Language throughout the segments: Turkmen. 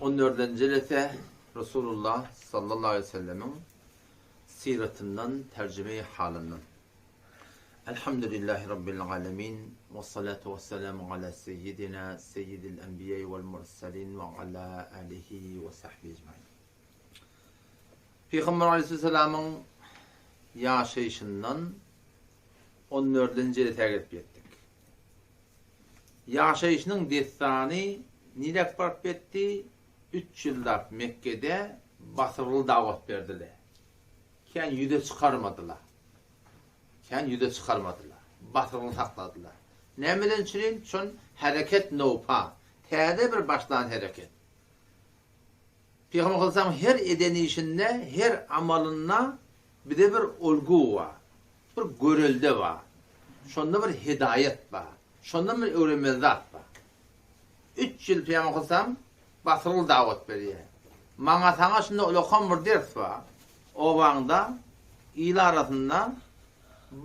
On dördünji jelese Resulullah sallallahu aleýhi we sellemiň syratyndan terjime-i halyndan. Elhamdülillahi Rabbil alemin we salatu we selamu ala seyyidina seyyidil enbiýai wal murselin we ala alihi we sahbihi ecmain. Pygamber aleýhissalamyň ýaşaýşyndan on dördünji jelesä gelip ýetdik. Ýaşaýşynyň dessany niräk baryp ýetdi? Üç ýyllap Mekgede basyrgyly dawat berdiler. Kän ýüze çykarmadylar. Kän ýüze çykarmadylar. Basyrgyly sakladylar. Nämeden üçin? Şon hereket nowpa. Täze bir başlan hereket. Pygamber sallallahu her eden işinde, her amalynda bize bir olgu bar. Bir görelde bar. Şonda bir hidaýat bar. Şondan bir öwrenmeli zat bar. Üç ýyl Pygamber sallallahu basyrgyly dawat berýär. Maňa saňa şunda ulakan bir ders bar. Obaňda, il arasynda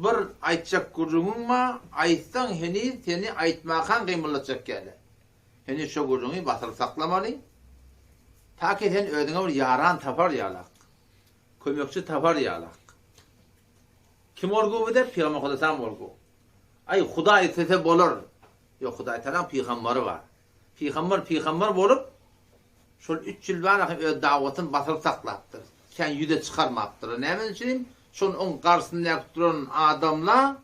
bir aýtjak gürrüňiň bar, aýtsaň heniz seni aýtmakaň gymyldatjak ýaly. Heniz şo gürrüňi basyryp saklamaly. Taki sen özüňe bir ýaran tapar ýalak. Kömekçi tapar ýalak. Kim olgu bize? Pygamber Hudaýtalam olgu. Aý, Hudaý islese bolar. Ýok, Hudaýtalaň pygambary bar. Pygamber pygamber bolup, şol üç ýyl bar hem öz dawatyny basyryp saklapdyr. Kän ýüze çykarmapdyr. Näme üçin? Şol oň garşysyndaky duran adamlar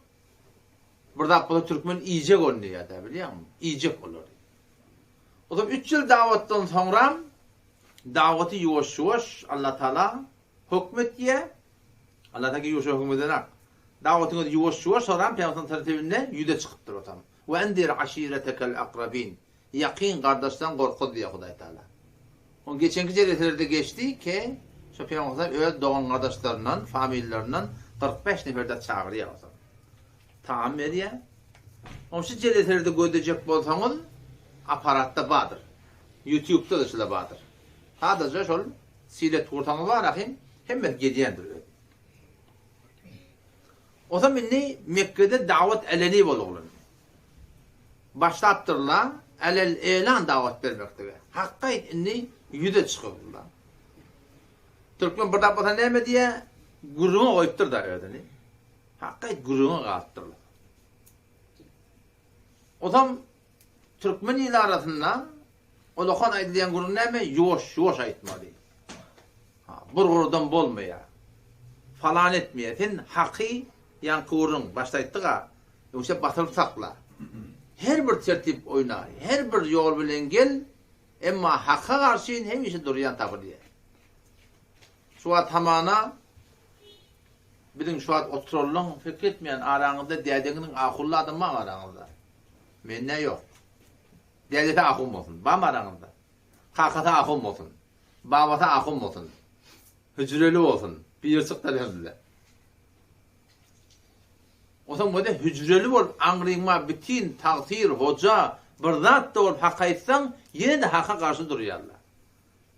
bir zat bolsa türkmen iýjek ony diýýär-dä, bilýäňmi? Iýjek olary. O zaman üç ýyl dawatdan soňram dawaty ýuwaş-ýuwaş Allatagala hökm etýär. Allah taala ýuwaş höküm edenak. Dawatyň özi ýuwaş-ýuwaş soram Pygamberimiziň tertibinde ýüze çykypdyr otam. We endir aşiretekel akrabin. Ýakyn gardaşlaň gorkuz diýýär Hudaý Taala. Oň geçenki jeleselerde geçdi ke şo Pygamberimiz öz dogan gardaşlaryndan, familiýalaryndan 45 nefer de çagyrýar otam. Tagam berýär. Oň şu jeleselerde gözlejek bolsaňyz aparatda bardyr. YouTube-da da şular bardyr. Sadaja şol Silet gursaňyz bar ahim, hemmesi gelýändir özi. Osam indi Mekgede dawat eleni bolugly. Başlapdyrlar alel elan dawat bermeklige. Hakgaýt indi ýüze çykypdylar. Türkmen bir zat bolsa näme diýýär? Gürrüňe goýupdyr da özüni. Hakgaýt gürrüňe galypdyrlar. Osam türkmen il arasynda Ulakan aýdylýan gürrüň näme? Ýuwaş-ýuwaş aýtmaly. Ha, bir gurdan bolmaýar. Falan etmeýär. Sen haky ýaňky gürrüň, başda aýtdyk-a, ýumşap basyryp sakla. Her bir tertip oýna, her bir ýol bilen gel, emma haka garşy hemişe durýan tapylýar. Şu wagt hamana biziň şu wagt oturanlaň pikir etmeýän araňyzda dädeňiziň ahunly adam barmy araňyzda? Mende ýok. Dädesi ahun bolsun. Barmy araňyzda? Kakasy ahun bolsun. Babasy ahun bolsun. Hüjreli bolsun. Biri çykdy elhamdülillah. Onsoň bolsa hüjreli bolup aňryňma bitin tagsyr, hoja, bir zat-da bolup hak aýtsaň, ýene-de haka garşy durýarlar.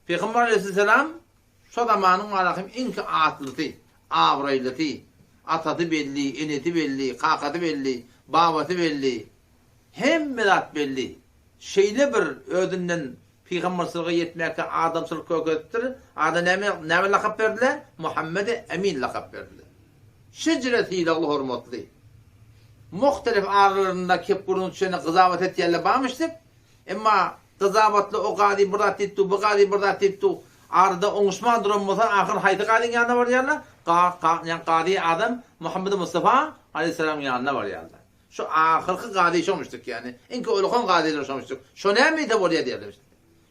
Pygamber aleýhisselam şo zamanyň arasym iňki atlysy, abraýlysy, atasy belli, enesi belli, kakasy belli, babasy belli, Hemme zat belli. Şeýle bir özünden pygamberçilige ýetmäkä adamçylyk kökezipdir. Ada näme näme lakap berdiler? Muhammedi Emin lakap berdiler. Şejere sylagly hormatly. Muhtelif aralarynda kep gürrüň düşende gyzabat etýärler barmyş diýip, emma gyzabatly o gazy bir zat diýip dur, bu gazy bir zat diýip dur. Arada oňuşman duran bolsa ahyr haýsy gazyň ýanyna barýarlar? Ga, ga, ýa gazy adam Muhammedi Mustafa aleýhissalamyň ýanyna barýarlar. Şu ahyrky gazy şoňuşdyk ýany. Iňki ulakan gazylar şoňuşdyk. Şo näme ise bolýa diýerler.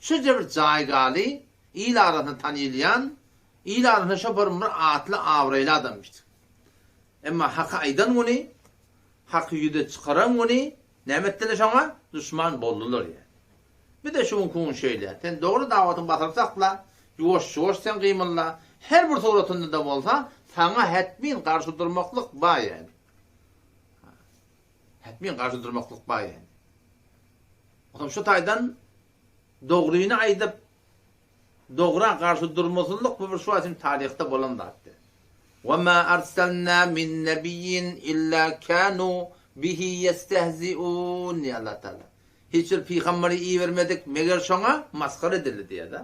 Şuje bir jaýgaly, il arasynda tanylýan, il arasynda şo bir bir atly abraýly adamyşdyk. Emma haky aýdan güni, haky ýüze çykaran güni näme etdiler şoňa? Duşman boldular ýa. Bize şu günki gün şeýle. Sen dogry dawatyňy basyryp sakla, ýuwaş-ýuwaş sen gymylda. Her bir suratynda-da bolsa, saňa hetmin garşy durmaklyk bar ýaly. Hetmin garşy durmaklyk bar ýaly. Onsoň şu taýdan dogryny aýdyp, dogra garşy durmasyzlyk bu bir şu wagt üçin taryhda bolan zatdy. Wa ma arsalna min nabiyyin illa kanu bihi yestehzi'un diýýär Allah Taala. Hiç bir pygamberi ibermedik, meger şoňa masgara edildi diýýär-de.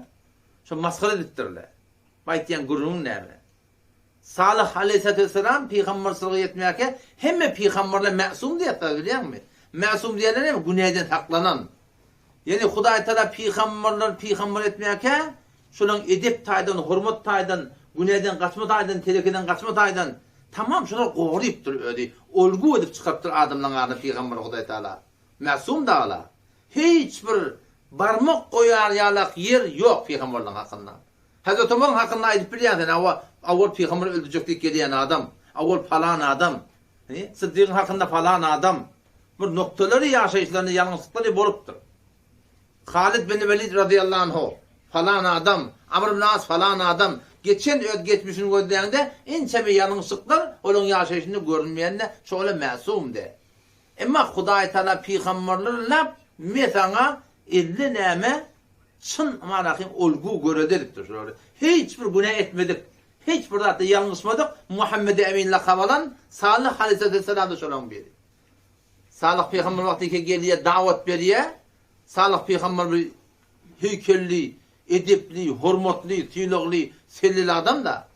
Şo masgara edipdirler. Bu aýtýan gürrüňiň näme? Salyh aleýhissalatu wessalam pygamberçilige ýetmäkä hemme pygamberler mäsum diýýärler bilýäňmi? Mäsum diýenler näme? Günäden saklanan. Ýagny Hudaý Tagala pygamberleri pygamber etmäkä şolaryň edep taýdan, hormat taýdan, günäden gaçma taýdan, telekeden gaçma taýdan tamam şolary gorypdyr özi. Olgu edip çykarypdyr adamlaryň aryna pygamberi Hudaý Tagala. Mäsum dagala. Hiç bir barmak goýar ýalak ýer ýok pygamberleriň hakynda. Hazreti Omaryň hakynda aýdyp bilýäň sen, hawa, owal pygamberi öldürjek diýip gelýän adam, owal palan adam, he, Syddygyň hakynda palan adam. Bir noktalary ýaşaýyşlarynda ýalňyşlyklary bolupdyr. Halid bin Welid razyýallahu anhu, palan adam, Amr ibn As palan adam, geçen öz geçmişini gözläňde ençeme ýalňyşlyklar olaryň ýaşaýşynda görünmeýände şola mäsumdy. Emma Hudaý Tagala pygamberleri lap me saňa elde näme çyn manaky olgu görelde edipdir şulary. Hiç bir günä etmedik, hiç bir zatda ýalňyşmadyk Muhammedi Emin lakap alan Salyh aleyhisselam-da şolaryň biri. Salyh pygamber wagty ki gelýär dawat berýär. Salyh pygamber bir heýkelli, edepli, hormatly, sylagly, selleli adam-da.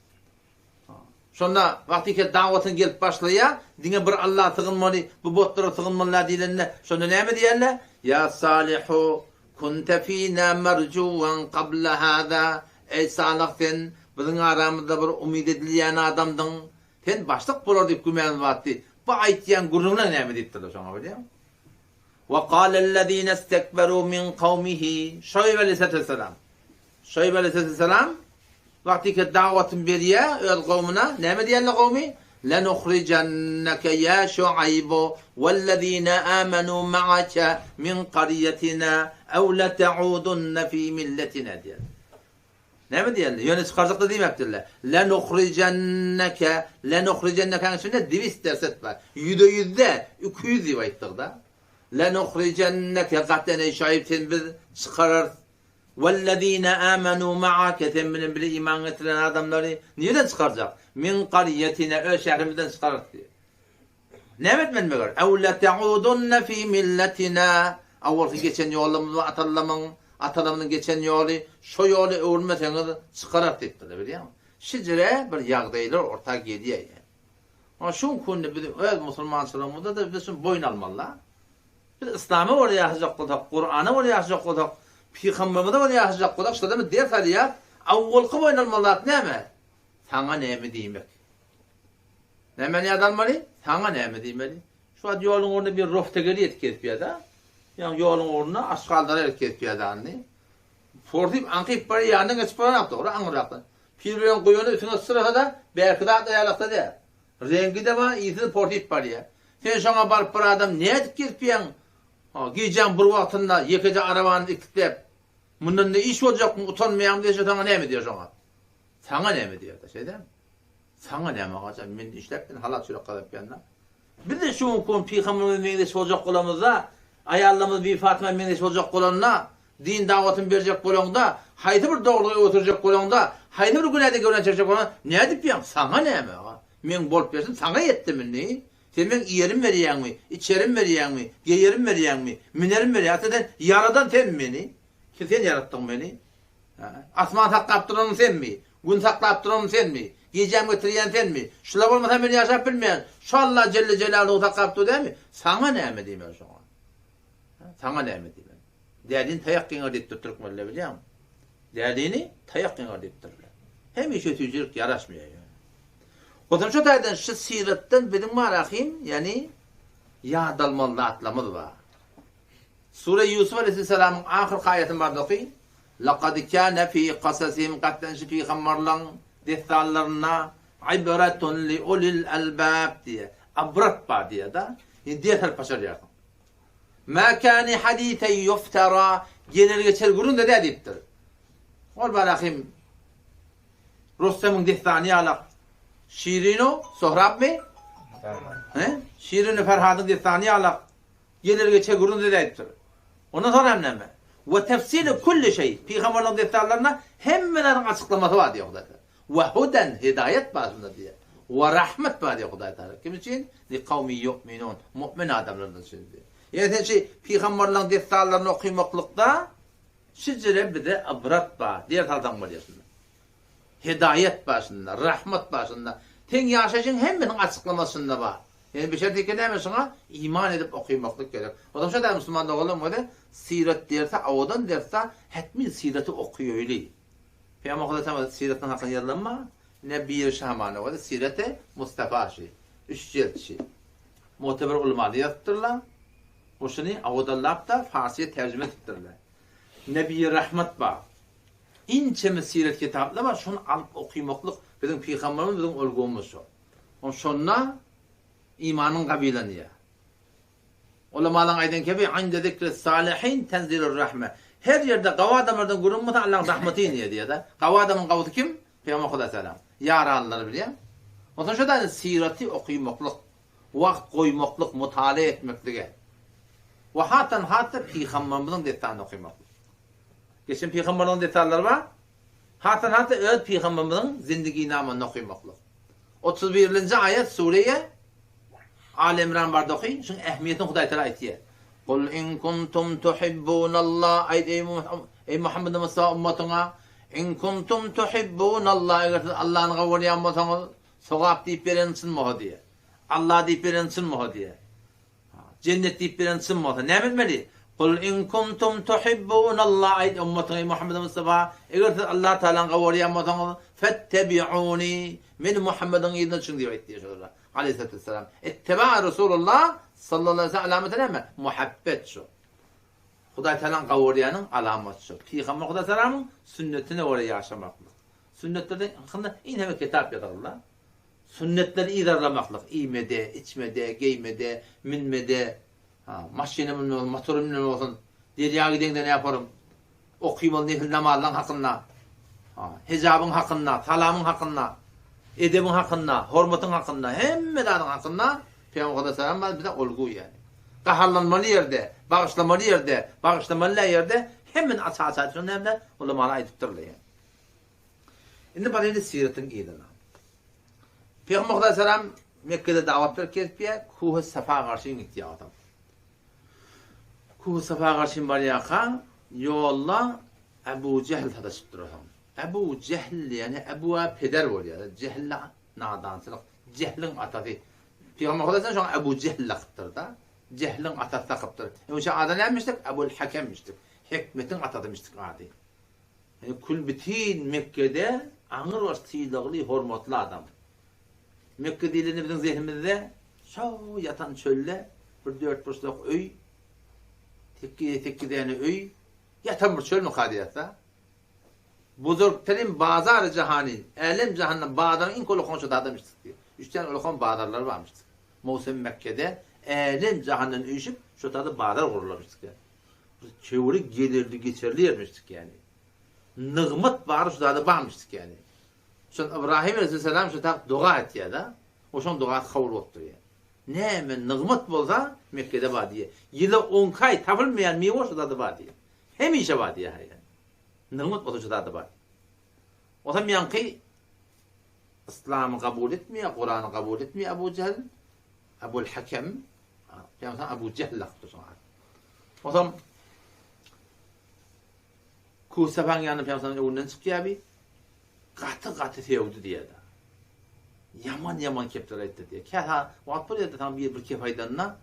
Şonda wagtyke dawatyň gelip başlaýar, diňe bir Allaha sygynmaly, bu botlara sygynmaly däl diýlende, şonda näme diýerler? Ýa Salihu, kunte fina merjuwan qabla hada, Eý Salyh sen biziň aramyzda bir umyt edilýän adamdyň, sen başlyk bolar diýip gümänimiz bardy, bu aýtýan gürrüňleň näme diýipdirler şoňa bilýäňmi? Wa qalellezine istekberu min kawmihi, Şuaýb aleýhissalam, Şuaýb aleýhissalam wagtyky dawatyny berýär öz kowmuna, näme diýýärler kowmy? Lenuhrijanneke ýa Şuaýbu wellezine amenu ma'ake min qarýatina ew leteudunne fi milletina diýýär. Näme diýýärler? Ýöne çykarjak-da diýmepdirler. Lenuhrijanneke, lenuhrijannekeniň içinde dewis derset bar. Ýüze ýüzde, 200 diýip aýtdyk-da. Lenuhrijanneke gaten eý Şuaýb seni biz çykararys. Wellezine amenu ma'ake sen bilen bile iman getiren adamlary nireden çykarjak? Min qarýatina öz şährimizden çykararys diýýär. Näme etmeli meger? Ew leteudunne fi milletina Awalky geçen ýolumyz we atalarymyň atalarymyzyň geçen ýoly şo ýoly öwürmeseňiz çykararys diýipdirler bilýäňmi? Şijire bir ýagdaýlar orta gelýär ýa. Ona şu günde biz öz musulmançylygymyzda-da biz şuny boýun almaly-da. Biz yslama görä ýaşajak bolsak, Kurana görä ýaşajak bolsak, pygamberimize görä ýaşajak bolsak, şulardan biz ders alýas. Awwalky boýun almaly zat näme? Saňa näme diýmek. Nämäni ýada almaly? Saňa näme diýmeli? Şu wagt ýoluň ugrunda bir roftegeli ýetip gezip ýa-da, ýa ýoluň ugrunda aşgaldara ýetip gezip ýa-da indi. Forsyp aňkyp barýar, ýanyndan geçip bolanok dogry, aňyrrakdan. Pir bilen guýany üstüňe syçrasa-da, bärki zat aýalakda däl. Reňki-de bar, ysy-da porsyp barýar. Sen şoňa baryp bir adam nädip gezipýäň? Ha, gijäň bir wagtynda ýekeje arabany itikläp, mundan ne iş boljakmy, utanmaýaňmy diýse saňa näme diýer şoňa? Saňa näme diýer-de, şeýdämi? Saňa näme agajan, men işläp men halal çörek gazanyp ýanda. Biz-de şu günki gün pygamberimize meňzeş boljak bolamyzda, aýallarymyz Bibi Fatyma meňzeş boljak bolanda, din dawatyny berjek bolaňda, haýsy bir dogrulygy ösürjek bolaňda, haýsy bir günäde göwrän çekjek bolaňda, nädip ýaň, saňa näme aga? Meň bolup bersin, saňa ýetdim indi. Sen meň iýerim berýäňmi, içerim berýäňmi, geýerim berýäňmi, münerim berýäňmi? Ata sen ýaradan sen meni. Sen ýaratdyň meni. Asman saklap duranym senmi? Gün saklap duranym senmi? Gijämi getirýän senmi? Şular bolmasa men ýaşap bilmeýän. Şu Allah jelle jelaluhu saklap dur dälmi? Saňa näme diýmeli şoňa? Saňa näme diýmeli? Dälini taýak ýeňer diýipdir türkmenler bilýäňmi? Dälini taýak ýeňer diýipdirler. Hemişe süýjülik ýaraşmaýar ýöne. Goşmaça taýdan şu syratdan biziň bar ahim, ýagny ýadalmaly zatlarymyz bar. Sure Ýusuf aleýhissalamyň ahyrky aýatyny barda oky, Lekad kâne fî kasasihim gatdan şu pygamberleň dessanlarynda ibretun li ulil albab diýýär. Ybrat bar diýýär-de. Indi ders alyp başarýarsyň. Mâ kâne hadîsen ýuftera geler-geçer gürrüň-de däl diýipdir. Ol bar ahim Rüstemiň dessany ýalak Şirinu Sohrabmy? He? Şirinu Ferhadyň dessany ýalak Geler-geçer gürrüň-de däýipdir. Ondan soň hem näme? We tefsilu kulli şeý, pygamberleriň dessanlarynda hemme zadyň açyklamasy bar diýýär Hudaý Tagala. We huden, hidaýat bar şunda diýýär. We rahmet bar diýýär Hudaý Tagala. Kim üçin? Li kawmi ýu'minun, mu'min adamlar üçin diýýär. Ýöne sen şi pygamberleň dessanlaryny okymaklykda şijire bize ybrat bar, ders alsaň bolýar şunda. Hedaýat bar şunda, rahmat bar şunda. Seň ýaşaýşyň hemmesiniň açyklamasy şunda bar. Ýöne bir şert eken näme şuňa iman edip okymaklyk gerek. Onsoň şo-da musulman doganlaryň özi syrat dersi owadan dersda hetmin syraty okaýaýly. Pygamber Hudaý tagala syratynyň hakyny ýazlanma ne biri şamana özi syrety Mustafa şi. Üç jelt şi. Muteber ulamalar ýazypdyrlar. O şuny owadanlap-da farsyça terjime edipdirler. Nebi rahmat bar. Inçeme syrat kitaplar bar, şony alyp okymaklyk biziň pygamberimiz biziň olgumyz şo. Ol şonda imanyň gabylanýar. Ulamalaryň aýdan kebi inde zikri salihin tenzilur rahme. Her ýerde gawy adamlardan gürrüň bolsa Allaň rahmeti inýär diýýär-de. Gawy adamyň gawusy kim? Pygamber Hudaý salam. Ýaranlary bilýäň. Onsoň şo da syraty okymaklyk, wagt goýmaklyk, mutala etmeklige. We hatdan hat-da pygamberimiziň dessanyny okymaklyk. Geçen pygamberleriň dessanlary bar. Hatdan hat-da öz pygamberimiziň zindiginamanyny okymaklyk. 31-nji aýat sureýe Aly Imran barda oky, şuň ähmiýetini Hudaý Taala aýtýar. Kul in kuntum tuhibbunallah aýt eý eý Muhammed Mustafa ummatyňa in kuntum tuhibbunallah eger siz Allany gowy görýän bolsaňyz sogap diýip beren çyn bolsa diýýär. Allah diýip beren çyn bolsa diýýär. Jennet diýip beren çyn bolsa näme etmeli? Kul in kuntum tuhibbunallah aýt ummatyňa eý Muhammed Mustafa eger siz Allah Taalany gowy görýän bolsaňyz fettebi'uni meni Muhammediň yzyna düşüň diýip aýt diýýär şolara. Aleyhissalatu vesselam. Ittiba Resulullah sallallahu aleyhi ve sellem alamaty näme? Muhabbet şu. Hudaý Taalanyň gowurýanyň alamaty şu. Pygamber Hudaý Taalamyň sünnetine görä ýaşamaklyk. Sünnetlerden hakynda iň hemme kitap ýazyldy. Sünnetleri yzarlamaklyk, iýmede, içmede, geýmede, münmede, ha, maşyna münme bolsun, motora münme bolsun, derýa gideňde näme yaparym? Okymaly nefil namazlaryň hakynda, hijabyň hakynda, salamyň hakynda, edebiň hakynda, hormatyň hakynda, hemme zadyň hakynda Pygamber Hudaý salam bar bize olgu ýaly. Gaharlanmaly ýerde, bagyşlamaly ýerde, bagyşlamaly däl ýerde hemmesini aç-aç aýdyp şonda näme ulamala aýdypdyrlar ýaly. Indi baraýly siratyň yzyna. Pygamber Hudaý salam Mekgede dawat berip gezipýär, Kuhy Safa garşy gitýär adam. Kuhy Safa garşy barýarka, ýolda Ebu Jehl sataşyp durar. Ebu Jehl diýeni Ebu-a peder bolýar. Jehl nadançylyk, Jehliň atasy. Pygamber Hudaý şoňa Ebu Jehl dakypdyr-da. Jehliň atasy dakypdyr. Öňçe ady nämişdik? Ebul Hakemmişdik. Hikmetiň atasymişdik ady. Ýani kül bütin Mekgede aňrybaş sylagly, hormatly adam. Mekge diýlende biziň zehnimizde şo ýatan çölde bir dörtburçlak öý, tekge-tekge däne öý, ýatan bir çölmüka diýýäs-de. Buzurgterin bazary jahany, älem jahanda bazaryň iň ullakan şo zadamyşdyk diýýär. Üç däne ullakan bazarlary barmyşdyk. Mowsum Mekgede älem jahandan üýşüp şo tada bazar gurlamyşdyk diýýär. Bir çöwre gelerli geçerli ýermişdik ýaly. Nygmat bary şu zada barmyşdyk ýaly. Şon Ybrahym aleyhisselam şu tak doga etýär-de. O şoň dogasy kabul bolupdyr ýaly. Näme nygmat bolsa Mekgede bar diýýär. Ýyla on iki aý tapylmaýan miwe şu zada bar diýýär. Hemişe bar diýýär ýaly. Nygmat bolsa şu zada bar. Onsoň ýaňky Yslamy kabul etmeýär, Kurany kabul etmeýär Abu Jehl, Abul Hakem, Ýagny Abu Jehl lakypdyr şoňa. Onsoň Kusafaň ýanyna Pygamberimiziň öňünden çykýar bi. Gaty-gaty sögdi diýýär. Ýaman-ýaman kepler aýtdy diýýär. Käte wagt bolýar-da saňa biri bir kep aýdanda,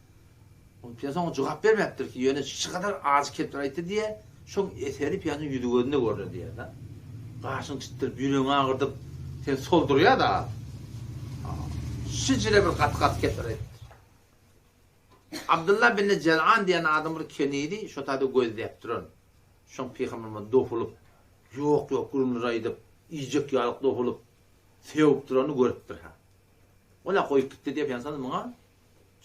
Pygamber oňa jogap bermäpdir ki, ýöne şu kadar ajy kepler aýtdy diýýär. Şoň eseri Pygamberimiziň ýüzi-gözünde görner diýýär-de. Gaşyňy çytdyryp, ýüregiňi agyrdyp, seni soldurýar-da. Şijire bir gaty-gaty kepler aýdypdyr. Abdylla bin Jelan diýen adam bir kenidi şo taýda gözläp duran. Şoň pygamberimize dopulyp, ýok-ýok gürrüňler aýdyp, iýjek ýalyk dopulyp, sögüp duranyny görüpdir ha. Ol-a goýup gitdi diýip, ýansam muňa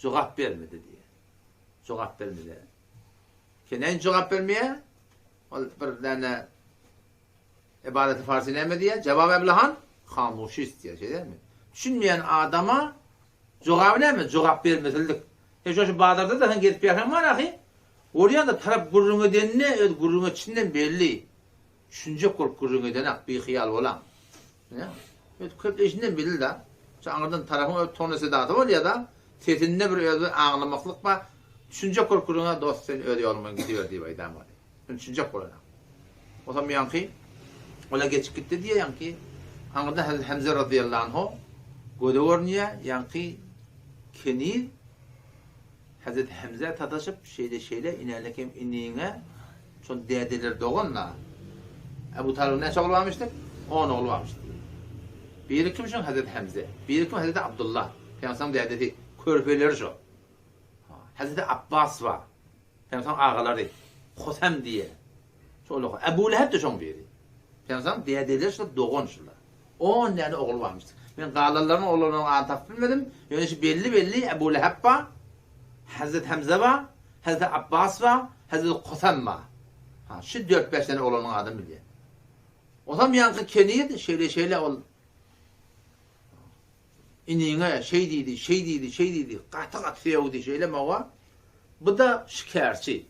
jogap bermedi diýýär. Jogap bermedi. Sen näme jogap bermeýär? Ol bir däne Ibadeti farsy näme diýýär? Jawab eblehan hamuşist diýýär, şeýdämi? Düşünmeýän adama jogaby näme? Jogap bermezlik. Sen şo şu bazarda-da sen gezip ýörseň bar ahy. Görýän-de tarap gürrüň edenine öz gürrüň etişinden belli. Düşünjek bolup gürrüň edenak, bihyýal bolan. Ýa, öz köp işinden belli-de. Şu aňyrdan tarapyň öz tony sedasy bolýar-da, sesinde bir özüni aňlamaklyk bar. Düşünjek bolup gürrüňe dost sen öz ýoluň bilen gidiber diýip aýdan bolýar. Sen düşünjek bolana. Otam ýaňky ola geçip gitdi diýýär ýaňky. Aňyrdan Hazreti Hemze razyýallahu anhu göze görünýär ýaňky keniz Hazreti Hemzä sataşyp şeýle şeýle inälekem iniňe şol dädeleri dogan-da. Ebu Talybyň näçe ogly barmyşdyk? On ogly barmyş diýýär. Biri kim şoň Hazreti Hemze. Biri kim Hazreti Abdullah. Pygamberimiziň dädesi, körpeleri şo. Hazreti Abbas bar. Pygamberimiziň agalary. Husam diýýär. Şol Ebu Leheb-de şoň biri. Pygamberimiziň dädeleri şol dogan şular. On däne ogly barmyş. Men galanlarynyň oglanlarynyň adyny tapyp bilmedim. Ýöne şu belli-belli Ebu Leheb bar, Hazreti Hemze bar, Hazreti Abbas bar, Hazreti Kusam bar. Ha, şu dört-bäş däne oglanyň adyny bilýän. Onsoň ýaňky keniz şeýle-şeýle ol iniňe şeý diýdi, şeý diýdi, şeý diýdi, gaty-gaty sögdi, şeýle mawa. Bu-da şikärçi.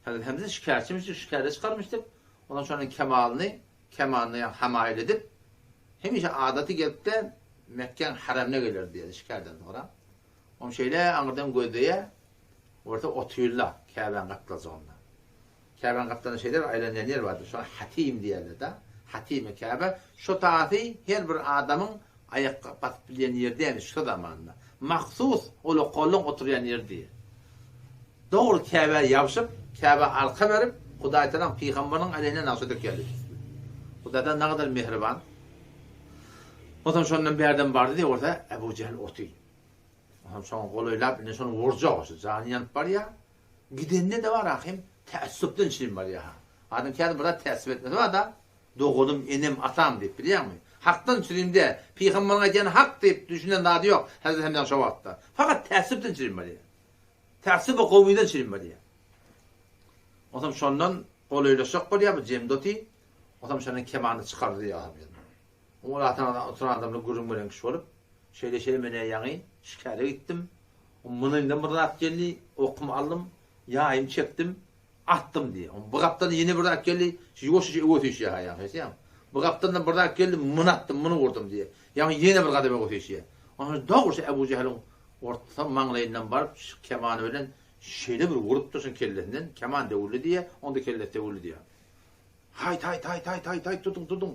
Hazreti Hemze şikärçimiş, şikärde çykarmyşdyk. Ondan şonuň kemalyny Kemanyny ýa hamaýyl edip, hemişe adaty gelip-de, Mekgäň haremine gelerdi diýýär, şikärden soňra. Oň şeýle aňyrdan gözleýär, görse otyrlar Käbäň gapdaljygynda. Käbäň gapdalynda şeýle bir aýlanýan ýer bardyr, şoňa Hatim diýerler-de. Hatimi Käbe. Şo tasy her bir adamyň aýak basyp bilýän ýeri dälmiş şo zamanda. Mahsus ulukollyň oturýan ýeri diýýär. Dogry Käbä ýabşyp, Käbä arka berip, Hudaýtagalaň pygambarynyň aleýhine nagşa dökýärler. Hudaýtagala nagadar mähriban. Onsoň şondan bärden bardy diýip bolsa, Ebu Jähl oty. Onsoň şoňa golaýlap, indi şony urjak, şu jany ýanyp barýar. Gidende-de bar ahym, täessupdan çirim barýar. Adam käte bir zat täessup etmesi bar-da, Doganym, enem, atam diýip, bilýäňmi? Hakdan çirim däl, pygambaryň aýdýany hak diýip düşünen zady ýok Hezreti Hemdäň şo wagtda. Fakat täessupdan çirim barýar. Tässuby gowudan çirim bolýar. Onsoň şondan golaýlaşjak bolýar bu Jemdoty. Onsoň şondan kemany çykardy diýýär adam ýerine. Ol atan oturan adamlar gürrüň beren kişi bolup, şeýle-şeýle men-ä ýaňy şikäre gitdim. Munyndan bir zat geldi, okumy aldym, ýaýymy çekdim, atdym diýýär. Bu gapdan ýene bir zat geldi, şu ýuwaş-ýuwaş öňe süýşýär ha ýaňy, eşidýäňmi? Bu gapdandan bir zat geldi, muny atdym, muny urdum diýýär. Ýaňy ýene bir gadam öňe süýşýär. Onsoň dogry şu Ebu Jähiliň Orta maňlaýyndan baryp şu kemany bilen şeýle bir urupdyr şuň kellesinden, keman döwüldi diýýär, oň-da kellesi döwüldi diýýär. Haýt, haýt, haýt, haýt, haýt, haýt, tutuň, tutuň.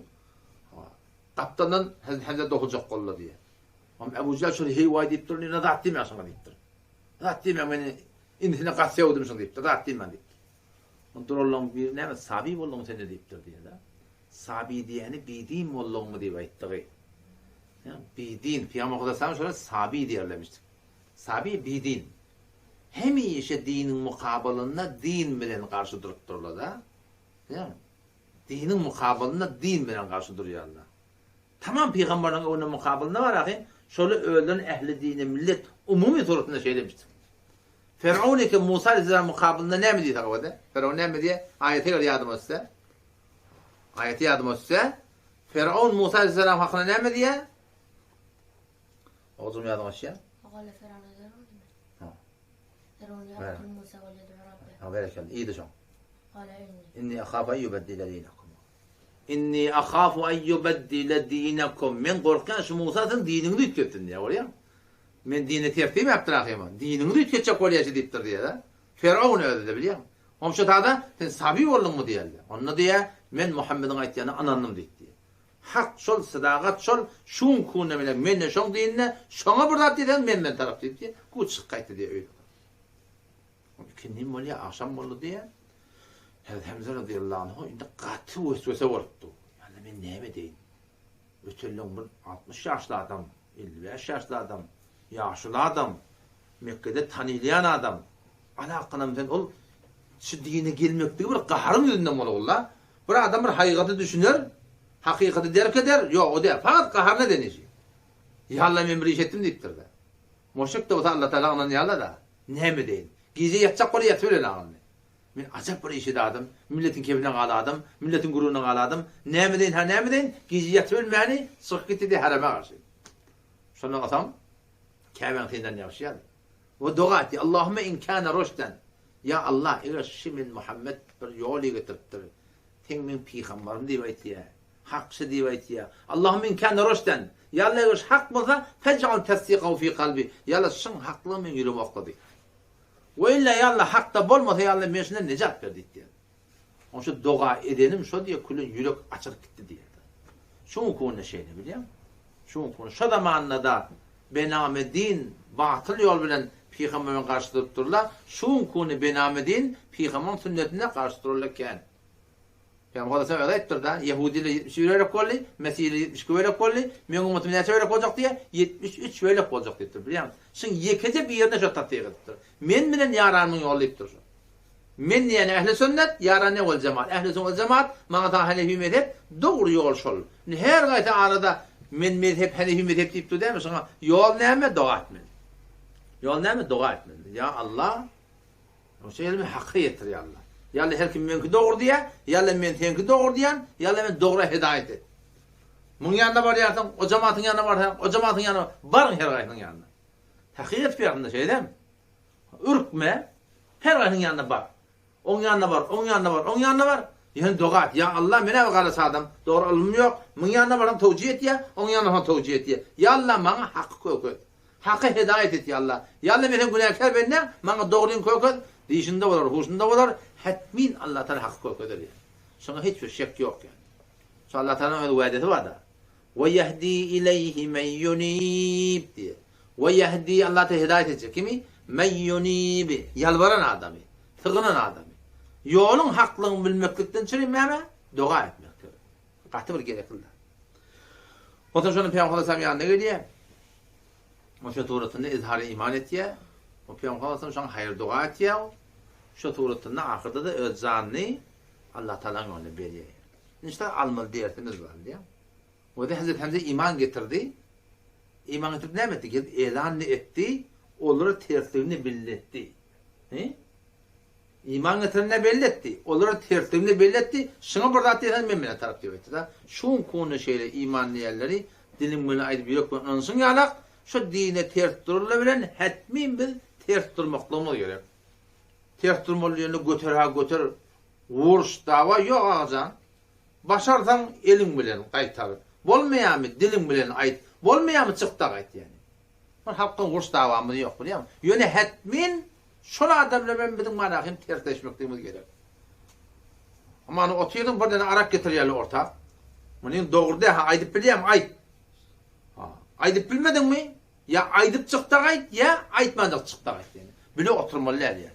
Gapdaldan Hemze dokuljak boldy diýýär. Oňa Ebu Jähl şol heý-waý diýip dur, ine zat diýmäň şoňa diýipdir. Zat diýmäň, men inisine gaty sögdüm şuny diýipdir, zat diýmäň diýipdir. Onda duranlaryň biri näme, saby bolduňmy sen-de diýipdir diýýär-de. Saby diýýäni bidin bolduňmy diýip aýtdygy. Bidin, Pygamber Hudaýa şolar sabi diýerlermişdik. Sabi bidin. Hemişe diniň mukabalynda din bilen garşy durup durlar-da. Diniň mukabalynda din bilen garşy durýarlar. Tamam pygamberiniň öňünde mukabalynda bar ahyn, şolar özlerini ähli dine millet umumy suratynda şeýlemişdik. Firaun eken Musa aleyhisselam mukabalynda näme diýse gowada? Firaun näme diýýär? Aýaty eger ýadyma düşse. Aýaty ýadyma düşse, Firaun Musa aleyhisselam hakynda näme diýýär? Ogzum ýadyňa düşýär? Gala Firaun zerurdymy? Ha. Firaun ýaktul Musa we ýed'u Rabbe. Ha, berekella. Iydi şoň. Gala inni. Inni ahafu en yubeddile dinakum. Inni ahafu en yubeddile dinakum. Men gorkýan şu Musa siziň diniňizi üýtgetsin diýýär, görýäňmi? Men dine ters diýmäpdir ahyma. Diniňizi üýtgetjek bolýar şu diýipdir diýýär-de. Firaun özi-de bilýäňmi? Goňşy tada, sen saby bolduňmy diýerler. Onda diýýär, men Muhammediň aýtýanyna ynandym diýip diýýär. Hak şol, sadagat şol, şu günki günde bile men-de şoň dininde, şoňa bir zat diýseňiz men men tarap diýip diýýär. Ku çykyp gaýtdy diýýär öýüne. Ikindim bolýar, agşam boldy diýýär. Hezreti Hemze razyýallahu anhu indi gaty weswese bolupdy. Ýa men näme edeýin? Ötenleň bir 60 ýaşly adam, 55 ýaşly adam, ýaşuly adam, Mekgede tanylýan adam. Alakynam sen ol şu dine gelmekligi bir gaharyň ýüzünden bolagul-da. Bir adam bir hakykaty düşüner, hakykaty derk eder, ýok o däl, fakat gaharyna eden işi. Ýa Alla men bir iş etdim diýipdir-de. Muşrik-de bolsa Alla Tagala ynanýarlar-da. Näme edeýin? Gije ýatjak bolýar ýatyp bilenok indi. Men ajap bir iş edadym, milletiň kebine galadym, milletiň gürrüňine galadym. Näme edeýin, ha näme edeýin? Gije ýatyp bilmäni çykyp gitdi-de hareme garşy. Şondan soň Käbäň syndan ýagşy ýaz. We doga etdi, Allahümme in kâne ruşden, Ýa Allah, eger şi men Muhammet bir ýoly getiripdir, Seň meň pygambarym diýip aýtýar, hak şi diýip aýtýar. Allahümme in kâne ruşden, Ýa Allah eger şi hak bolsa, fej'al tesdikahu fî kalbi, Ýa Allah şyň haklygy meň ýüregime okla diýipdir. We illa ýa Alla hakda bolmasa ýa Alla men şundan nejat ber diýip diýýär. Oň şu doga edenim şo diýýär külen ýürek açylyp gitdi diýýär. Şu günki şeýle bilýäňmi? Şu günki şo zamanda-da bename din batyl ýol bilen pygambere garşy durup durlar. Şu günki bename din pygamberiň sünnetine garşy durarlar kän. Pygamber Hudaý özi aýtdyr-da, Ýehudiler 71 bölek boldy, Mesihiler 72 bölek boldy, meň ümmetym näçe bölek boljak diýýär? 73 bölek boljak diýipdir, bilýäňmi? Şuň ýekeje birine şo tassyk edipdir. Men bilen ýaranymyň ýoly diýipdir şo. Men diýýän ähli sünnet, ýaran ne wal jemaat. Ähli sünnet wal jemaat, maňa ta hanefi mezhep, dogry ýol şol. Indi her gaýsy arada men mezhep, hanefi mezhep diýip dur dämi? Şoňa ýol näme? Doga etmeli. Ýol näme? Doga etmeli. Ýa Allah, Şo ýerde men haka ýetir ýa Allah. Ýa Allah her kim meňki dogry diýýär, ýa Allah men seňki dogry diýýän, ýa Allah men dogra hidaýat et. Muň ýanyna barýarsyň, o jematyň ýanyna barsaň, o jematyň ýanyna baryň her gaýsynyň ýanyna. Takyk edip ýazynda şeýdem. Ürkme, her gaýsynyň ýanyna bar. Oň ýanyna bar, oň ýanyna bar, oň ýanyna bar. Ýöne doga et. Ýa Allah, men-ä bir garaç adam, dogry ylmym ýok. Muň ýanyna barsam towjy etýär, oň ýanyna barsam towjy etýär. Ýa Allah, maňa haky köket. Haka hedaýat et, ýa Allah. Ýa Allah, men seň günäkär bendäň, maňa dogryňy köket. Diýşinde bolar, huşunda bolar. Hetmin Allah Taala haky kökezer ýa. Şoňa hiç bir şek ýok ýa. Şu Allah Taalanyň öz wädesi bar-da. We ýehdi ileýhi men ýunib diýýär. We ýehdi Allah Taala hidaýat etjek kimi? Men ýunib, ýalbaran adamy, sygynan adamy. Ýoluň haklygyny bilmeklikden çüri näme? Doga etmekdir. Gaty bir gerekli zat. Onsoň şonda Pygamber sallallahu ýanyna gelýär. O şu suratynda izhar iman etýär. O Pygamber sallallahu şoňa haýyr doga etýär. Şu suratynda ahyrda-da öz janyny Allah Taalanyň ýoluna berýär. Inşallah almaly dersimiz bar diýýär. Oda Hazreti Hamza iman getirdi. Iman getirip näme etdi? Gelip elan etdi, olara tersligini belli etdi. He? Iman getirenine belli etdi. Olara tersligini belli etdi. Şuňa bir zat diýseň men bilen tarap diýip aýtdy-da. Şu günde şeýle iman diýenleri diliň bilen aýdyp ýürek bilen ynanşyň ýalak, şu dine ters durula bilen hetmin biz ters durmaklygymyz gerek. Ters durmaly diýende göter-ha göter, uruş, dawa ýok agajan. Başarsaň eliň bilen gaýtar. Bolmaýamy diliň bilen aýt. Bolmaýamy çyk-da gaýt ýani. Bir halkdan uruş dawamyz ýok bilýäňmi. Ýöne hetmin şol adamlar bilen biziň mana hem tersleşmekligimiz gerek. Amany otyrdyň bir däne arak getirýärler orta. Munyň dogry däl ha aýdyp bilýäňmi aýt. Ha aýdyp bilmediňmi ýa aýdyp çyk-da gaýt ýa aýtmanjyk çyk-da gaýt ýani. Bile oturmaly däl ýani.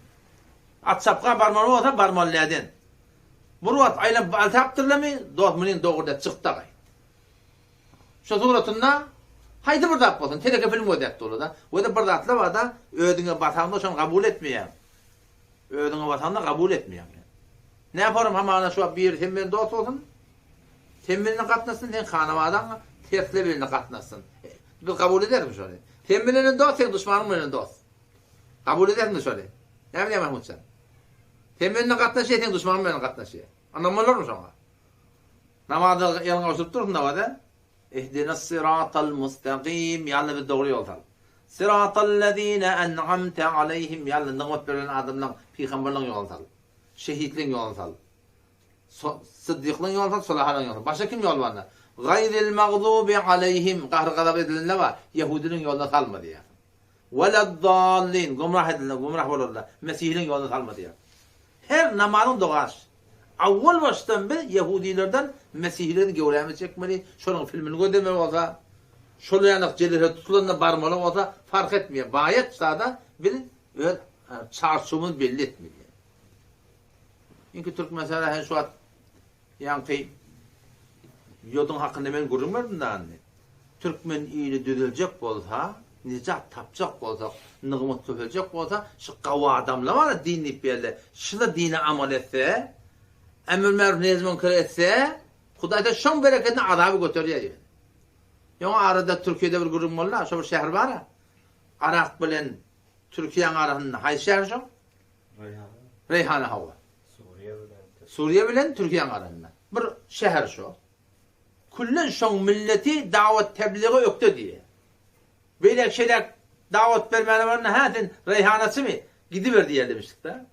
At çapga barmaly bolsa barmaly däden. Bir wagt aýlanyp alsapdyrlamy, dost munyň dogry däl, çyk-da gaýt. Şo suratynda haýsy bir zat bolsun, teleke film gözläp durlar-da. We-de bir zatlar bar-da, özüňe basaňda şony kabul etmeýäň. Özüňe basaňda kabul etmeýäň. Näporum hamana şu wagt biri sen bilen dost bolsun, sen bilen gatnaşsyn, seň hanabadaň tersler bilen gatnaşsyn. Biz kabul ederismi şony? Sen bilen dost, seň duşmanyň bilen dost. Kabul ederismi şony? Näme diýýäň Mahmutjan? Sen bilen gatnaşýar, seň duşmanyň bilen gatnaşýar. Ynam bolarmy şoňa? Namazda eliňi gowşuryp dursuň namaza. Ihdinas syratal mustaqim, ýa Allah bizi dogry ýola sal. Syratal lezine en'amte aleýhim, ýa Allah nygmat berlen adamlaň, pygamberleň ýoluna sal. Şehitleň ýoluna sal. Syddyklaň ýoluna sal, solahalaň ýoluna sal. Başga kim ýol bar onda? Gaýril magzubi aleýhim, gahry-gazap edilenler bar, ýehudileň ýoluna salma diýýär. Weleddallin, gümrah edilenler, gümrah bolanlar, Mesihiniň ýoluna salma diýýär. Her namazyň dogasy. Awwal başdan biz ýehudilerden mesihilerden göwrämizi çekmeli, şolaryň filmini gözlemeli bolsa, şol ýanak jelese tutulanda barmaly bolsa, fark etmeýär. Baýat sada biz öz çarçuwymyzy belli etmeli. Çünki Türkmenistanda hem şu wagt Ýaňky ýoduň hakynda men gürrüň berdim da indi. Türkmen ili düzeljek bolsa, nejat tapjak bolsak, nygmat köpeljek bolsa, şu gawy adamlar bar din diýip ýerde, şular dine amal etse, emr maruf nehi münker etse, Hudaý da şoň berekedine azaby göterýär ýöne. Ýoň arada Türkiýede bir gürrüň boldy, şo bir şäher bar-a. Arak bilen Türkiýäň arasynda haýsy şäher şo? Reýhana. Reýhana hawa. Suriýa bilen Suriýa bilen Türkiýäň arasynda. Bir şäher şo. Küllen şoň milleti dawat tebliga ökde diýýär. Beýläk şeýläk dawat bermäne baranda hä sen reýhanaçymy? Gidiber diýýär demişdik-de.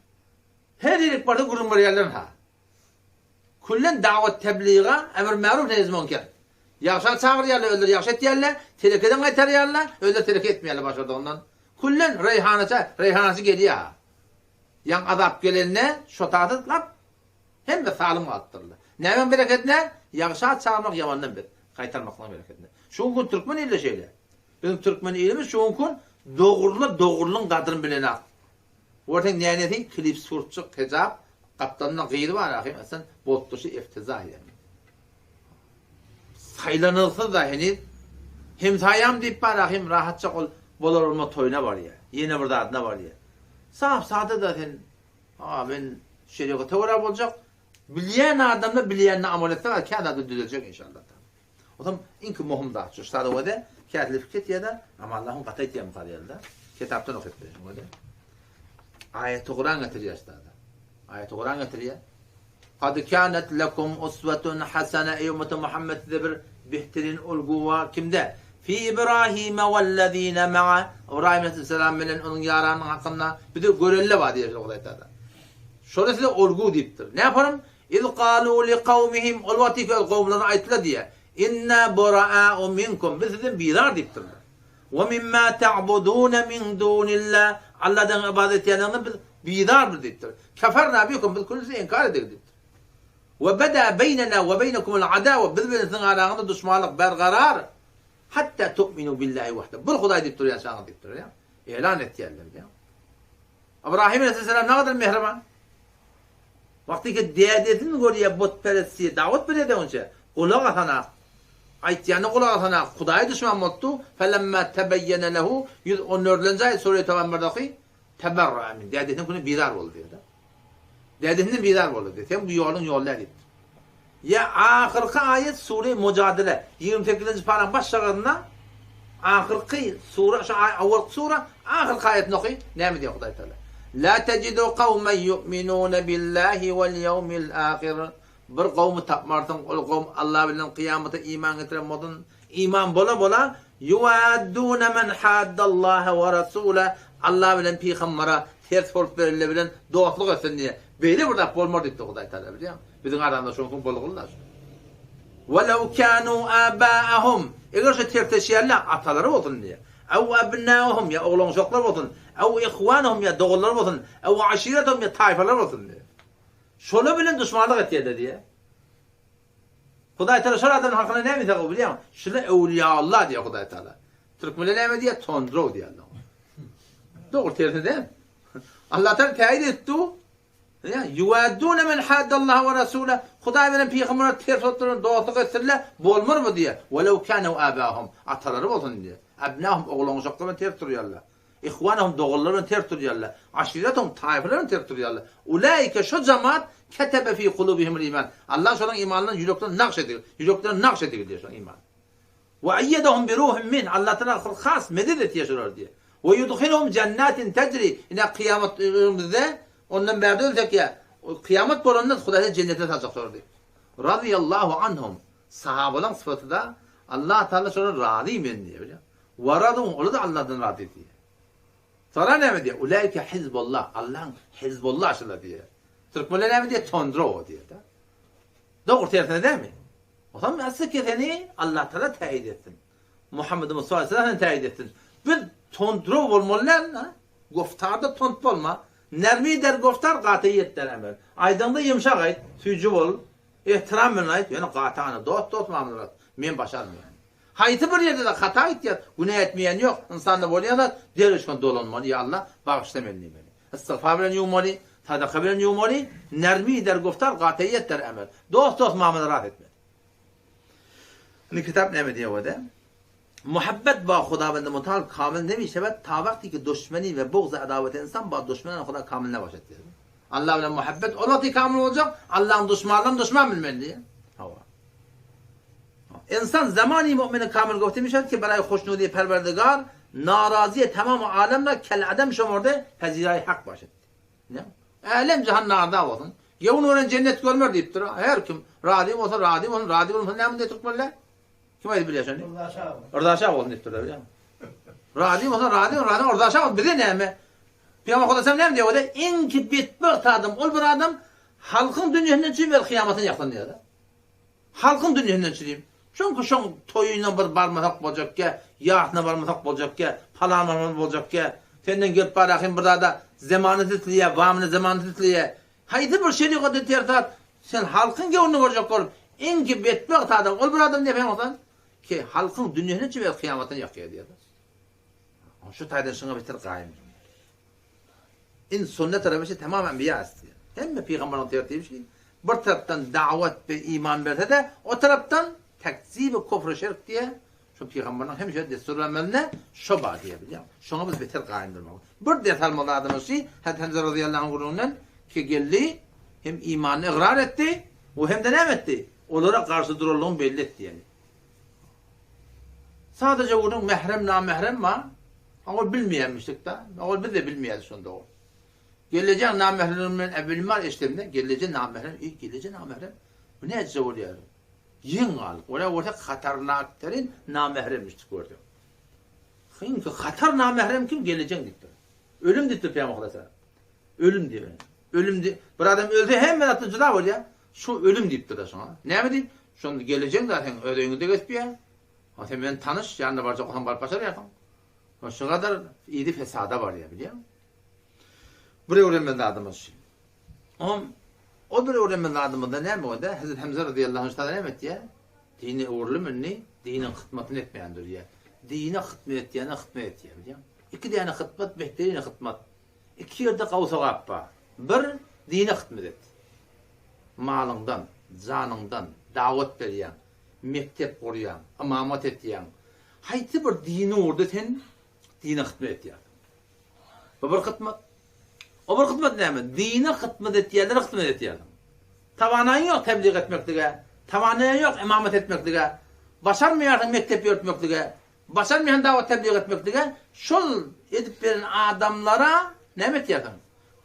Her ýerik barsa gürrüň berýärler ha. Küllen dawat tebliga emr maruf nehi münker. Ýagşa çagyrýarlar, özleri ýagşy etýärler, telekeden gaýtarýarlar, özleri teleke etmeýärler başardygyndan. Küllen reýhanaça, reýhanaçy gelýär ha. Ýaňy azap gelende şo taýda lap hemme salym galypdyrlar. Nämäň berekedine? Ýagşa çagyrmak ýamandan bet gaýtarmaklygyň berekedine. Şu gün türkmen ilde şeýle. Biziň türkmen ilimiz şu gün dogruly dogrulyň gadryny bilenak. Görseň nänesi klip surtjyk hejap gapdalynda gyzy bar ahym sen boltduşy eftizah ýaly. Saýlanylsyz-da heniz hemsaýam diýip bar ahym rahatjak ol bolar bolmaz toýuna barýar. Ýene bir zadyna barýar. Sap sada-da sen a men şerigata görä boljak bilýän adamda bilýänine amal etse kän zada düzeljek inşallah. Otam iňki mohum zat şu. Sada wede kätili fikir etýär-de, amma Allahym gaty aýtýar mysal ýaly-da. Kitapdan okyp berýär wede. Aýaty Kuran getirýär sada. Aýaty Kuran getirýär. Kad kanat lekum uswatun hasana eý ummeti Muhammed size bir behterin ulgu bar kimde? Fi Ibrahime wellezine ma'a Ibrahim aleyhisselam bilen onuň ýaranynyň hakynda bize görelde bar diýýär Hudaý Taala. Şolar size ulgu diýipdir. Näme yaparym? Iz galu li kawmihim ol wagty ki öz kowumlaryna aýtdylar diýýär. Inna buraa'u minkum biz sizden bizar diýipdirler. We mimma ta'budun min dunillah Alladan ybadat etýänleriňizden biz bizar biz diýipdir. Keferna bikum biz külli sizi inkar edik diýipdir. We beda beýnena we beýnekumul adawa biz bilen siziň araňyzda duşmanlyk bergarar hatta tu'minu billahi wahde. Bir Hudaý diýip durýançaňyz diýipdir. Elan etýärler diýýär. Ybrahym aleyhisselam nägadar mähriban. Wagty ki dädesini görýär butperestçi dawat berýär onça gulak asanak. Aýtýanyna gulak asanak Hudaýa duşman bolupdy. Felemma tebeýýene lehu 114-nji aýat sure Tawba birdaky teberra'a min dädesiniň küne bizar boldy diýýär. Dädesinden bizar boldy diýýär. Sen bu ýoluň ýol däl diýipdir. Ýa ahyrky aýat sure Mujadele 28-nji paraň baş şagazynda ahyrky sura şu awalky sura ahyrky aýatyny oky näme diýýär Hudaý Taala. La tejidu kawmen yu'minuna billahi wal ýewmil ahir Bir gowmy tapmarsyň ol gowm Allah bilen kyýamata iman getiren bolsun iman bola bola yuwadduna men haddallaha we rasula Allah bilen pygambara ters bolup berenler bilen dostluk etsin diýýär. Beýle bir zat bolmar diýipdir Hudaý Taala bilýäňmi? Biziň aramyzda şonuň bolguly-da şu. Welew kanu abaahum eger şu tersleşýänler atalary bolsun diýýär. Ew abnaahum ýa oglan-uşaklar bolsun, ew ihwanahum ýa doganlary bolsun, ew aşiretahum ýa taýpalary bolsun diýýär. Şolar bilen duşmanlyk etýärler diýýär. Hudaý Taala şol adamyň hakyna näme diýse gowy bilýäňmi? Şular öwliýaullah diýýär Hudaý Taala. Türkmenler näme diýýär? Tondrow diýýärler. Dogry tersine däl. Allah Taala täýin etdi. Ýa yuwadduna men haddallaha we rasula. Hudaý bilen pygambere ters oturan dostluk etsinler, bolmar bu diýýär. Welew kanu abahum. Atalary bolsun diýýär. Abnahum oglan-uşaklar bilen ters durýarlar. Ihwanahum doganlar bilen ters durýarlar. Aşiretahum taýfalar bilen ters durýarlar. Ulaike şo jemaat ketebe fi kulubihimul iman. Allah şolaryň imanlaryny ýüreklerine nagş edigi, ýüreklerine nagş edigi diýýär şolaryň imany. We eýýedehum bi ruhim min. Allah Taala hul has medet etýär şolary diýýär. We yudhiluhum jannatin tejri. Ine kyýamat öňümizde ondan bärde ölsek ýa kyýamat bolanda Hudaý jennete saljak şolary diýip. Radiyallahu anhum. Sahabalaryň sypaty-da Allah Taala şolara razy men diýýär. Waradu, olar-da Allahdan razy diýýär. Soňra näme diýýär? Ulaike hizbullah, Allahyň hizbullah şular diýýär. Türkmenler näme diýýär? Tondrow diýýär-de. Dogry tersine dälmi? Otam asly keseni Allah Taala täýit etsin. Muhammed Mustafa aleyhisselam täýit etsin. Biz tondrow bolmaly däl, ha? Goftarda tont bolma. Nermi der goftar, gatyýet der emel. Aýdaňda ýumşak aýt, süýji bol, ehtiram bilen aýt, ýöne gaty ana dost-dost mamlalat. Men başarmaýan. Haýsy bir ýerde-de hata gitýär, günä etmeýän ýok, ynsanda bolýan zat, derrew şonda dolanmaly, ýa Allah, bagyşla meni diýmeli. Istigfar bilen ýuwmaly, sadaka bilen ýuwmaly, nermi der guftar, gatyýet der emel. Dost-dost mamla rahat etmeli. Indi kitap näme diýýär wede? Muhabbet ba Hudawendi Mutal kamil nemişewed ta wagty ki duşmeni we bugzy adaweti insan ba duşmenan Huda kamil nebaşed diýýär. Allah bilen muhabbet ol wagty kamil boljak, Allahyň duşmanlaryny duşman bilmeli diýýär. Hawa. Insan zamani mu'mini kamil gofte mişewed ki beraý hoşnudi Perwerdigar naraziye tamam alem ra kel adem şomorde peziraý hak başed. Ne? Älem jahan narda bolsun. Gewün gören jennet görmer diýipdir. Her kim razy bolsa razy bolsun, razy bolmasa näme diýip türkmenler? Kim aýdyp bilýär şony? Yrdaşa bolsun. Yrdaşa bolsun diýipdirler bilýärmi? Razy bolsa razy, razy yrdaşa bolsun. Bize näme? Pygamber Hudaý näme diýýär? Oda iň ki betbagt adam ol bir adam halkyň dünýesinden çürim el kyýamatyny ýaksyn diýýär. Halkyň dünýesinden çürim. Çünki şoň toýuna bir barmasak boljakkä, ýasyna barmasak boljakkä, palan barmasak boljakkä. Senden gelip barahyn bir zada zemanet isleýär, wamyny zemanet isleýär. Haýsy bir şerigata ters zat, sen halkyň göwnüni görjek bolup, iňki betbagt adam, ol bir adam nepeň bolsa, ki halkyň dünýesini çüwer kyýamatyny ýakýar diýýär. Şu taýdan şuňa beter gaýym. In sünnet rewişi tamam enbiýa isleýär. Hemme pygamberleriň tertibi şi. Bir tarapdan dawat we iman berse-de, o tarapdan tekzibi kufr şirk diýe, şu pygamberleriň hemişe dessurlamalynda şo bar diýe bilýär. Şoňa biz beter gaýym durmaly. Bir ders almaly adamlar şi, Hazreti Hamza razyýallahu anh gürrüňinden ki geldi, hem imanyny ygrar etdi we hem-de näme etdi? Olara garşy duranlygyny belli etdi ýani. Sadaja gürrüň mährem namährem bar. Ol bilmeýänmişdik-da. Ol biz-de bilmeýärdik şonda ol. Gelnejeň namähremligini men äwwelim bar eşidemde, gelneje namährem, eý gelneje namährem, bu näjije bolýar? Geň galdyk. Ol-a görsek hatarnakterin namähremmişdik görsek. Iň hatar namährem kim? Gelnejeň diýipdir. Ölüm diýipdir Pygamber Hudaýa. Ölüm diýip. Ölüm diýip. Bir adam ölse hemme zatdan jyda bolýar. Şu ölüm diýipdir-de şoňa. Näme diýip? Şonda gelejeň da sen öz öýüňde gezip ýa. Ha sen meni tanyş, ýanyna barjak bolsaň baryp başarýarsyň. Ha şu gadar yzy fesada barýar, bilýäňmi? Bir öwrenmeli zadymyz şu. Om o bir öwrenmeli zadymyzda näme boldy? Hazret Hamza radiyallahu anh şada näme etýär? Dine öwrülip indi diniň hytmatyny etmeýän durýar. Dine hytmat etýäne hytmat etýär, bilýäňmi? Iki däne hytmat behterin hytmat. Iki ýerde gawy sogap bar. Bir, dine hytmat et. Malyňdan, janyňdan dawat berýäň, mekdep gurýaň, ymamat etýäň. Haýsy bir dini ugurda sen dine hytmat etýärsiň. Bu bir hytmat. O bir hytmat näme? Dine hytmat etýänlere hytmat etýärsiň. Tawanaýyň ýok teblig etmeklige, tawanaýyň ýok ymamat etmeklige, başarmaýarsyň mekdep ýöretmeklige, Başarmaýan dawat tebliğ etmeklige şol edip beren adamlara näme etýärsiň?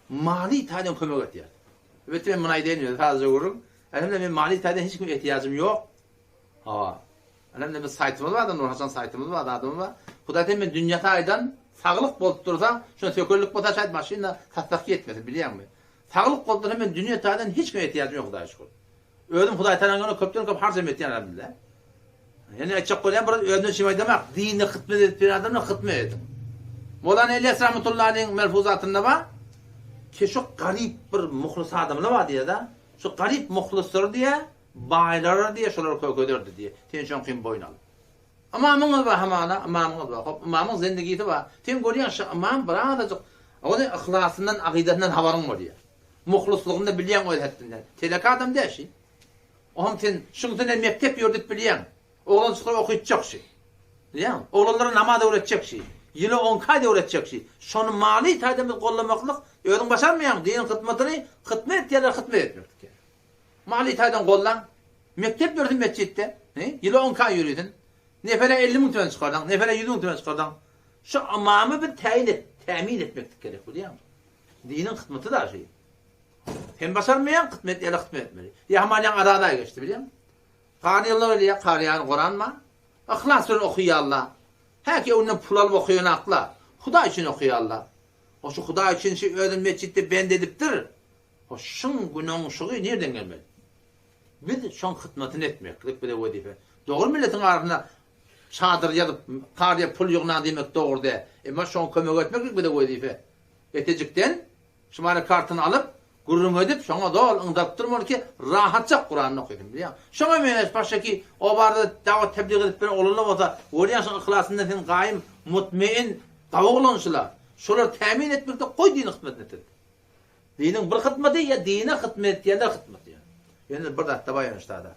Maliý taýdan kömek etýärsiň. Elbetde men muny aýdaýyn ýöne sadaja gürrüň. Elhamdülillah men maliý taýdan hiç kime ehtiýajym ýok. Hawa. Elhamdülillah biz saýtymyz bar, Nurhasan saýtymyz bar, zadymyz bar. Hudaý sen men dünýä taýdan saglyk bolup dursa, şony sökellik bolsa şaýt maşynda satsak ýetmese bilýäňmi? Saglyk bolup dursa men dünýä taýdan hiç kime ehtiýajym ýok Hudaýa şükür. Özüm Hudaý Tagalaň ýolunda köpden köp harjam etýän elhamdülillah. Ýene aýtjak bolýan bir özüne çyn aýdamak, dine hytmet edip ýören adamlar hytmet ediň. Mowlana Elýas rahmetullahi aleýhiň melhuzatynda bar, ki şu garyp bir muhlis adamlar bar diýýär-de, şu garyp muhlisler diýýär, baýlara diýýär, şolar kök ederdi diýýär. Sen şoňkyny boýun al. Ymamyňyz bar hamana, ymamyňyz bar. Hop, ymamyň zendigisi bar. Sen görýäň şu ymam birazajyk onuň yhlasyndan, akydasyndan habaryň bolýar. Muhlyslygyny-da bilýäň öz hetdinden. Telek adam däl şi. Oňam sen şuňsy mekdep ýördüp bilýäň. Oglanjyklary okytjak şi. Bilýäňmi? Oglanlara namaz öwretjek şi. Ýyla on kaýda öwretjek şi. Şony maly taýdan biz gollamaklyk özüň başarmaýaň diniň hytmatyny hytmet etýänlere hytmet etmeklik ýa. Maly taýdan gollaň. Mekdep ýörsün metjitde. Ýyla on kaý ýörisin. Nefere 50 müň tümen çykardaň, nefere 100 müň tümen çykardaň. Şu ymamy biz täýin et, tämin etmeklik gerek, bilýäňmi? Diniň hytmaty da şeý. Sen başarmaýaň, hytmet ýaly hytmet etmeli. Ýa hamalýaň azada geçdi, bilýäňmi? Karyýalar gelýär, karyýany Kuran bar. Yhlas bilen okaýarlar. Häki öňünden pul alyp okaýanaklar. Hudaý üçin okaýarlar. O şu Hudaý üçin şu özüni metjitde bend edipdir. O şuň günäň şugy nirden gelmeli? Biz şoň hytmatyny etmeklik bize wezipe. Dogry milletiň arasynda çadyr ýazyp, karyýa pul ýygnaň diýmek dogry däl. Emma şoňa kömek etmeklik bize wezipe. Etejikden şumara kartyny alyp, gürrüň edip, şoňa doly yňdaryp durmaly ki, rahatjak Kuranyny okasyn, bilýäňmi? Şoňa meňzeş başga ki, o barada dawat teblig edip beren oglanlar bolsa, görýäň şoň yhlasyndan sen gaýym, mutmein, gawy oglan şular. Şolary tämin etmekde goý dini hytmatyny etsin. Diniň bir hytmaty ýa dine hytmat etýänler hytmaty. Ýöne bir zatda bar ýöne ştada.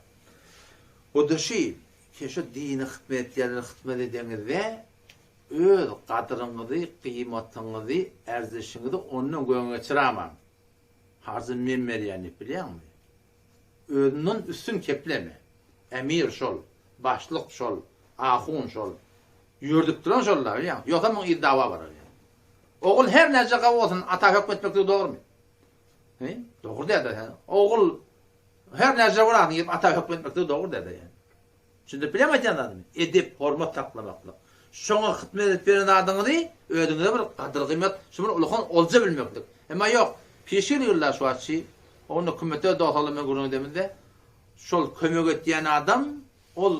O-da şi, ki şu dine hytmat etýänlere hytmat edeňizde, Öz gadyryňyzy, gyýmatyňyzy, erzişiňizi ondan göňe geçiramaň. Harzy men berýän diýip bilýäňmi? Özünden üstün kepleme. Emir şol, başlyk şol, ahun şol. Ýördüp duran şol-da, bilýäňmi? Ýogsa muň yzy dawa barar ýa. Ogul her näçe gawy bolsun, ata hökmetmekligi dogrumy? He? Dogry däl-de. Ogul her näçe bolasyn diýip ata hökmetmekligi dogry däl-de. Düşündirip bilýäňmi aýdýan zadymy? Edep, hormat saklamaklyk. Şoňa hyzmat edip beren zadyňyzy özüňize bir gadyr-gymmat, şu bir ulukan olja bilmeklik. Emma ýok, pişir ýyllar şu wagtçy, onda kümmetde dostlarla men gürrüň edemizde, şol kömek etýän adam ol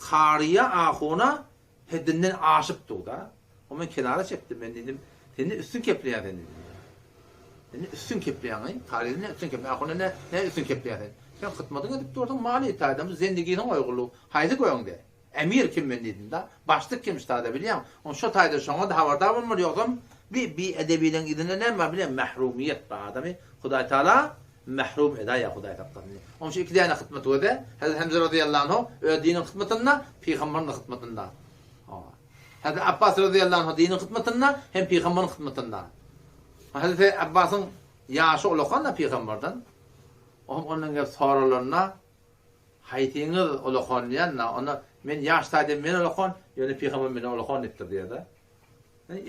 karyýa, ahuna heddinden aşyp dur-da. O men kenara çekdim. Men diýdim, sen ne üstün kepleýäň sen diýdim. Sen ne üstün kepleýäň, karyny ne üstün kepleýäň, ahuny ne, ne üstün kepleýäň sen. Sen hytmatyňy edip dursuň, maliýe taýdan bu zendiginiň oýgullygy. Haýsy göňde? Emir kim men diýdim da. Başlyk kim şu taýda bilýäň? On şo taýda şoňa-da habardar bolmaly, ýogsam bi biedebileň yzynda näme bar bilýäň? Mährumyýet bar adamy Hudaý Taala mährum edaýýar Hudaý saklasyn. On şu iki däne hytmat göze, Hezret Hemze razyýallahu anhu öz diniň hytmatynda, pygamberiň hytmatynda. Hezret Abbas razyýallahu anhu diniň hytmatynda, hem pygamberiň hytmatynda. Hezret Abbasyň ýaşy ulakan-da pygamberden. Ohm ondan gelip soralanda, Haýsyňyz ulakan diýende, onda men ýaş taýdan men ulakan, ýöne pygamber menden ulakan diýipdir diýýär-de.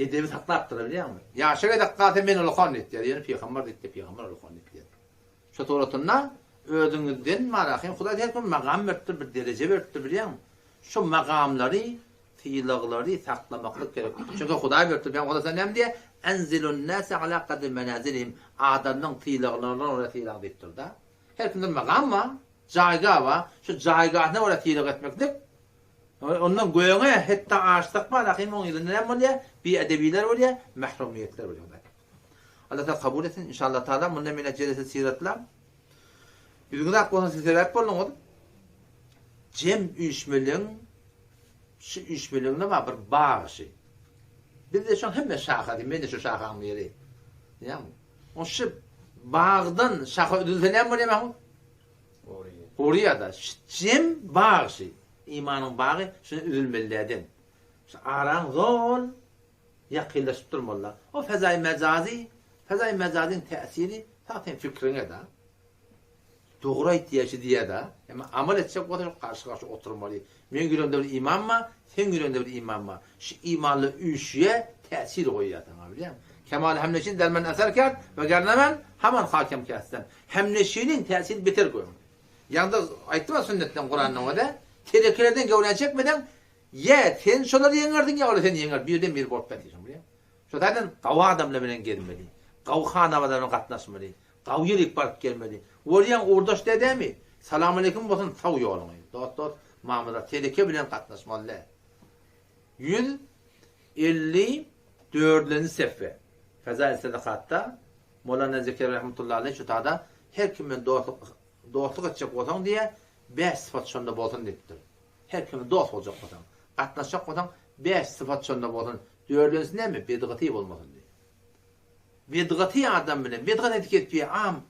Edebi saklapdyr bilýäňmi? Ýaşa gezek galsa men ulakan diýipdir, ýöne pygamber diýipdir, pygamber ulakan diýipdir. Şo suratynda özüňizden marahym Hudaý her kime magam beripdir, bir dereje beripdir bilýäňmi? Şu magamlary, sylaglary saklamaklyk gerek. Çünki Hudaý beripdir. Pygamber Hudaý näme diýýär? Enzilun nase ala kadri menazilihim. Adamlaryň sylaglaryna görä sylag diýipdir-de. Her kimde magam bar, jaýga bar. Şu jaýgasyna görä sylag etmeklik. Ondan göňe hetda aşsak bar, ahym oň ýüzünde näme bolýar? Biedebiler bolýar, mährumyýetler bolýar. Allah Taala kabul etsin. Inşallah Taala mundan beýläk jelese syratla. Ýüzüňiz ak bolsun siz sebäp bolduňyz. Jem üýşmeleň şu üýşmeleňde bar bir bag şi. Biz de şoň hemme şahasy, men de şu şahaň biri. Ýa-mi? O şu bagdan şaha üzülse näme bolýar Mahmut? Gurýar da. Jem bag şi. Imanyň bagy şuna üzülmeli däden. Şu araň zol ýakynlaşyp durmalylar. O fezaýy mejazy, fezaýy mejazyň täsiri sag seň fikriňe-de. Dogry aýtýar şi diýýär-de. Emma amal etjek bolsa şo garşy-garşy oturmaly. Meň ýüregimde bir iman bar, seň ýüregiňde bir iman bar. Şu imanly üýşýä täsir goýýar saňa bilýäňmi? Kemal hemneşin der men eser kert we gerne men haman hakem kesden. Hemneşiniň täsiri beter göň. Ýaňda aýtdym-a sünnetden Kurandan we-de, telekelerden göwräni çekmeseň, Ýa sen şolary ýeňersiň, ýa olar seni ýeňer. Birden biri bolup ýatyrsyň, bilýäňmi? Şo taýdan gawy adamlar bilen gezmeli. Gawy hanabalar bilen gatnaşmaly. Gawy ýerik baryp gelmeli. Görýäň, ugurdaş dädemi? Salamaleýkim bolsun, sag ýoluňy. Dost-dost, mamla, teleke bilen gatnaşmaly däl. 154-nji sefhe. Fezail Sadakatda Molana Zekeriýa rahmetullahi aleýh şu tada her kim bilen dostluk dostluk etjek bolsaň diýýär, bäş sypat şonda bolsun diýipdir. Her kime dost boljak bolsaň, gatnaşjak bolsaň, bäş sypat şonda bolsun, dördünjisi näme? Bedgaty bolmasyn diý. Bedgaty adam bilen, bedgat etiketpiýe am,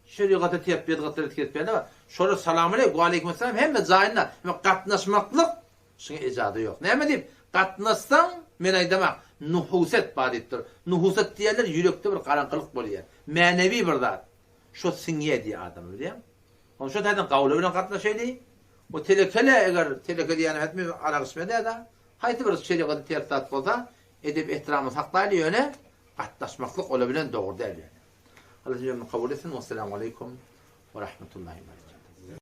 şerigata ters bedgatlar etiketpiýe bar. Şolar salamaleýk, waleýkimessalam hemme jaýynda, emma gatnaşmaklyk şuňa ejaza ýok. Näme diýip, gatnaşsaň, men aýdamak, nuhuset bar diýipdir. Nuhuset diýenler ýürekde bir garaňkylyk bolýar. Mänewi bir zat. Şo siňýär diýýär adama, bilýäňmi? Ondan şo taýdan gawla bilen gatnaşaýly. O telekele eger teleke diýýänim hetmi arak içme däl-de, haýsy bir şerigata ters zat bolsa, edep-ehtiramy saklaýly ýöne gatnaşmaklyk ola bilen dogry däl ýöne. Allah jemgyny kabul etsin. Wessalamu aleýkum we rahmetullahi we berekatuh.